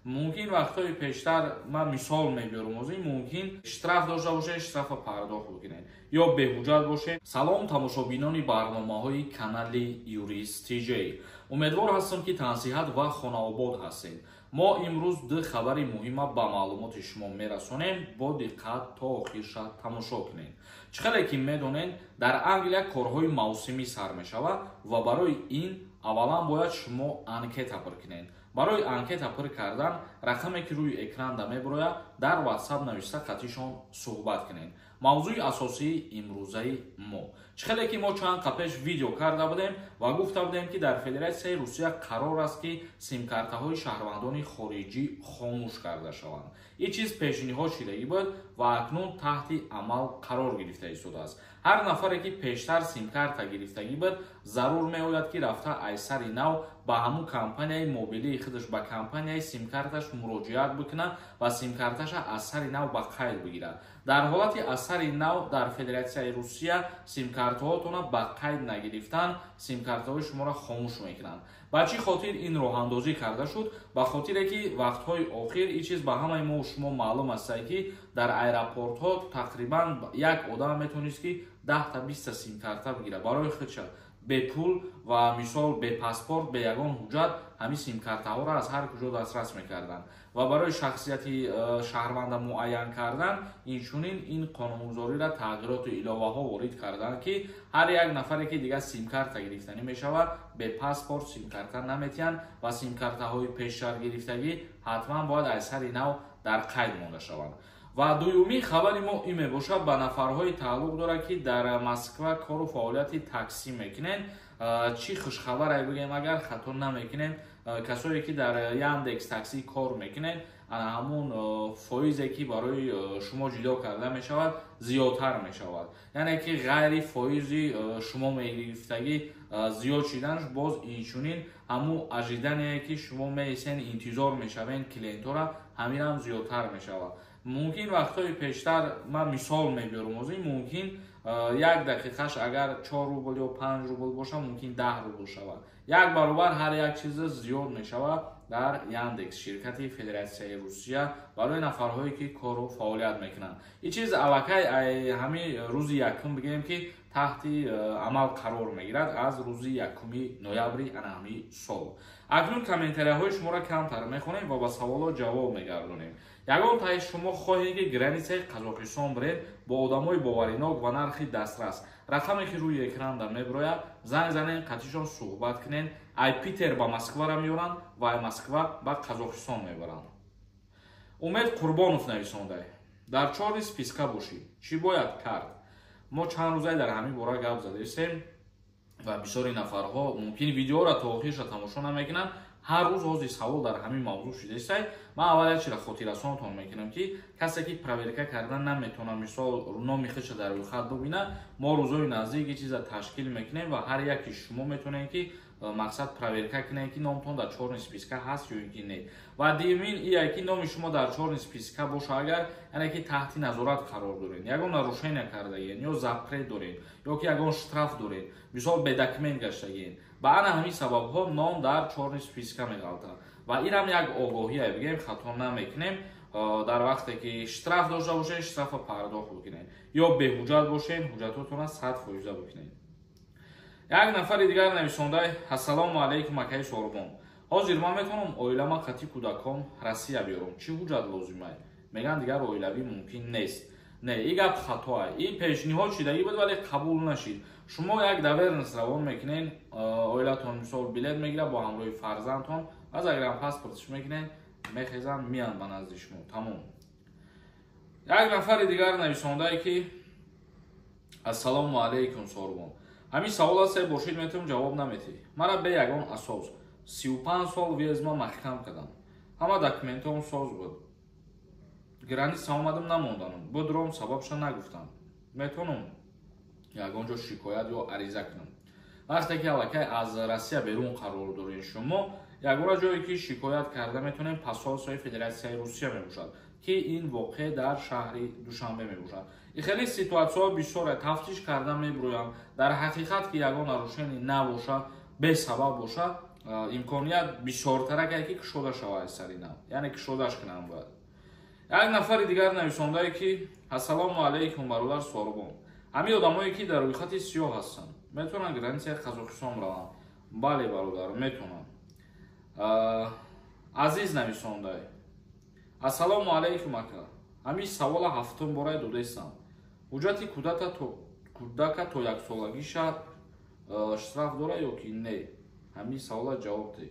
Мумкин вақтҳои пештар, ман мисол мебиёрам озин, мумкин штраф дошта бошед, штрафа пардохт бикунед ё беҳуҷҷат бошед. Салом, тамошобинони барномаҳои канали Юрист ТЖ. Умедвор ҳастам, ки тансиҳат ва хонаобод ҳастед. Мо имрӯз ду хабари муҳима ба маълумоти шумо мерасонем. Бо диққат то охирша тамошо кунед. Чӣ хеле ки медонед, дар Англия корҳои мавсимӣ сар мешавад ва барои ин аввалан бояд шумо анкета пур кунед. Барои анкета пур кардан рақаме, ки рӯи экранда мебирояд, дар WhatsApp нависта, қатишон суҳбат кунед. Мавзӯи асосии имрӯзаи мо: чӣ хеле ки мо чанд қа пеш видео карда будем ва гуфта будем, ки дар Федератсияи Русия қарор аст, ки симкартаҳои шаҳрвандони хориҷӣ хомӯш карда шаванд. Ин чиз пешниҳод шидагӣ буд ва акнун таҳти амал қарор гирифта истодааст. Ҳар нафаре, ки пештар симкарта гирифтагӣ буд, зарур меояд, ки рафта аз сари нав ба ҳамун компанияи мобилии худаш, ба компанияи симкарташ муроҷиат бикунад ва симкарташа аз сари нав ба қайд бигирад. Дар ҳолати аз сари нав дар Федератсияи Русия симкартаҳотона ба қайд нагирифтан, симкартаҳои шуморо хомӯш мекунанд. Ба чӣ хотир ин роҳандозӣ карда шуд? Ба хотире ки вақтҳои охир ин чиз ба ҳамаи мо шумо маълум аст, ки дар аэропортҳо тақрибан як одам метавонист, ки 10-та, 20-та симкарта бигирад барои худша, бепул ва мисол бепаспорт, бе ягон ҳуҷҷат ҳамин симкартаҳоро аз ҳар куҷо дастрас мекарданд. Ва барои шахсияти шаҳрванда муайян кардан инчунин ин қонунгузориро тағйироту иловаҳо ворид карданд, ки ҳар як нафаре, ки дигар симкарта гирифтанӣ мешавад, бе паспорт симкарта наметиҳанд ва симкартаҳои пештар гирифтагӣ ҳатман бояд аз сари нав дар қайд монда шаванд. Ва дуюмин хабари мо ин мебошад, ба нафарҳое тааллуқ дорад, ки дар Москва кору фаъолияти таксӣ мекунед. Чӣ хушхабаре бигем, агар хато намекунем, касое, ки дар Яндекс Таксӣ кор мекунед, ана ҳамун фоизе, ки барои шумо ҷудо карда мешавад, зиёдтар мешавад. Яъне ки ғайри фоизи шумо мегирифтагӣ зиёд шиданаш, боз инчунин ҳамун ожидание, ки шумо меисен, интизор мешавен клиентора, ҳаминам зиёдтар мешавад. Мумкин вақтҳои пештар, ман мисол мебиёрам озин, мумкин як дақиқаш агар 4 рубл ё 5 рубл боша, мумкин 10 рубл шавад. Як баробар ҳар як чиз зиёд мешавад дар Яндекс, ширкати Федератсияи Русия, барои нафарҳое, ки кору фаъолият мекунанд. Ин чиз аллакай ҳамин рӯзи якум, бигӯем, ки таҳти амал қарор мегирад аз рӯзи 1 ноябри ана ҳамин сол. Акнун комментарияҳои шуморо камтар мехонем ва ба саволҳо ҷавоб мегардонем. Ягон таи шумо хоҳед, ки границаи Қазоқистон биред бо одамои боваринок ва нархи дастрас, рақаме, ки рӯи экранда мебирояд, занг занен, қатишон суҳбат кунен. Ай Питер ба Москвара меоранд ва ай Москва ба Қазоқистон мебаранд. Умед Қурбонов нависондай: «Дар чёрный списка бошӣ, чӣ бояд кард?» Мо чанд рӯзае дар ҳамин бора гап задаистем ва бисёри нафарҳо мумкин видеоро то охирша тамошо намекунанд. Ҳар рӯз ҳозир савол дар ҳамин мавзӯъ шудаистай. Ман аввал як чиро хотиррасонтон мекунам, ки касе, ки проверка кардан наметавонад, мисол номи худша дар рӯйхат бибинад, мо рӯзои наздик ин чиза ташкил мекунем ва ҳар яке шумо метавонед, ки мақсад проверка кунед, ки номтон дар чёрный списка ҳаст ё ин ки не. Ва дуюмин ие, ки номи шумо дар чёрный списка боша агар, яъне ки таҳти назорат қарор доред, ягон нарушения кардагиен ё запрет доред, ё ки ягон штраф доред, мисол бе документ гаштагиен, ба ана ҳамин сабабҳо ном дар чёрный списка меғалтад. Ва инам як огоҳие бигем, хато намекунем. Дар вақте ки штраф дошта бошед, штрафа пардохт бикунед ё беҳуҷҷат бошед, ҳуҷҷатотона 100 фоиза бикунед. Як нафари дигар нависондай: «Ассалому алайкум, акаи Сорбон. Ҳозир ман метавонам оилама қати кӯдакон Россия биёрам? Чӣ ҳуҷҷат лозимай?» Мегӯянд, дигар оилавӣ мумкин нест. Не, ин гап хатоа. Ин пешниҳод шидагӣ буд, вале қабул нашид. Шумо як доверенность равон мекунед, оилатон мисол билет мегирад бо ҳамроҳи фарзандтон ва загранпаспортш мекунед, мехезанд, меянд ба назди шумо, тамом. Як нафари дигар нависондае, ки: «Ассалому алайкум, Сорбон. Ҳамин савол аст, бошид метавон ҷавоб наметиҳӣ. Мара бе ягон асос 35 сол въездма маҳкам кардам. Ҳама документҳоам соз буд. Граница омадам, намонданам будром, сабабша нагуфтам. Метавонам ягон ҷо шикоят ё ариза кунам?» Вақте ки аллакай аз Россия берун қарор доред, шумо ягона ҷое, ки шикоят карда метавонем, посольствои Федератсияи Русия мебошад, ки ин воқеъ дар шаҳри Душанбе мебошад. И хеле ситуатсияҳо бисёре тафтиш карда мебурӯянд. Дар ҳақиқат, ки ягон нарушение набошад, бесабаб бошад. Имконият бисёртарак ки кушода шавад сари нав, яъне кушодаш кунам бояд. Як нафари дигар нависондае ки: «Ассалому алайкум, бародар Сорбон, ҳамин одамое ки дар рӯйхати сиёҳ ҳастанд, метавонанд границаи Қазоқистон раванд?» Бале, бародар, метавонанд. Азиз нависондай: «Ассалому алайкум, ака, ҳамин савола ҳафтум бора додаистам. Ҳуҷҷати кӯдака то яксолагиша штраф дора ё ки не? Ҳамин савола ҷавоб деҳ».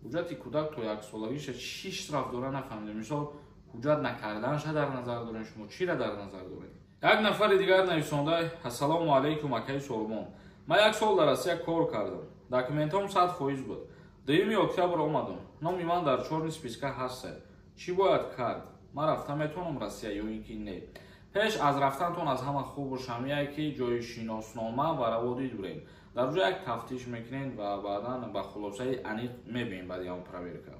Ҳуҷҷати кӯдак то яксолагиша чӣ штраф дора, нафаҳмидам. Мисол, ҳуҷҷат накарданша дар назар дорем, шумо чиро дар назар доред? Як нафари дигар нависондай: «Ассалому алайкум, акаи Сорбон, ман як сол дар Россия кор кардам, документҳом 100% буд. 2 октябр омадам, номи ман дар чёрный списка ҳаста. Чӣ бояд кард? Ман рафта метавонам Россия ё ин ки не?» Пеш аз рафтантон аз ҳама хубу шамияе ки ҷои шиноснома ва раводид бурем. Дар ҷо як тафтиш мекунед ва баъдан ба хулосаи аниқ мебинем баъди он проверка.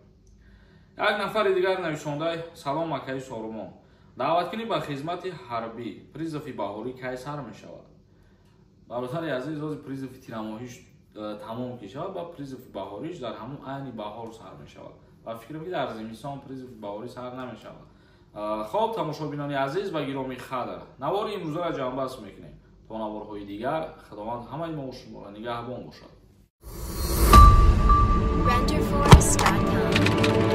Як нафари дигар нависондай: «Салом, акаи Сорумон, даъваткунӣ ба хизмати ҳарбӣ, призыви баҳорӣ кай сар мешавад?» Бародари азиз, ози призыви тирамоҳиш тамом ки шавад, ба призыви баҳориш дар ҳамун айни баҳор сар мешавад. Ва фикрам, ки дар зимистон призыви баҳорӣ сар намешавад. Хоб, тамошобинони азиз ва гиромӣ қадр, навори имрӯзаро ҷамъбаст мекунем. То наворҳои дигар Худованд ҳамаи мо шуморо нигаҳбон бошад. Renderforest.com.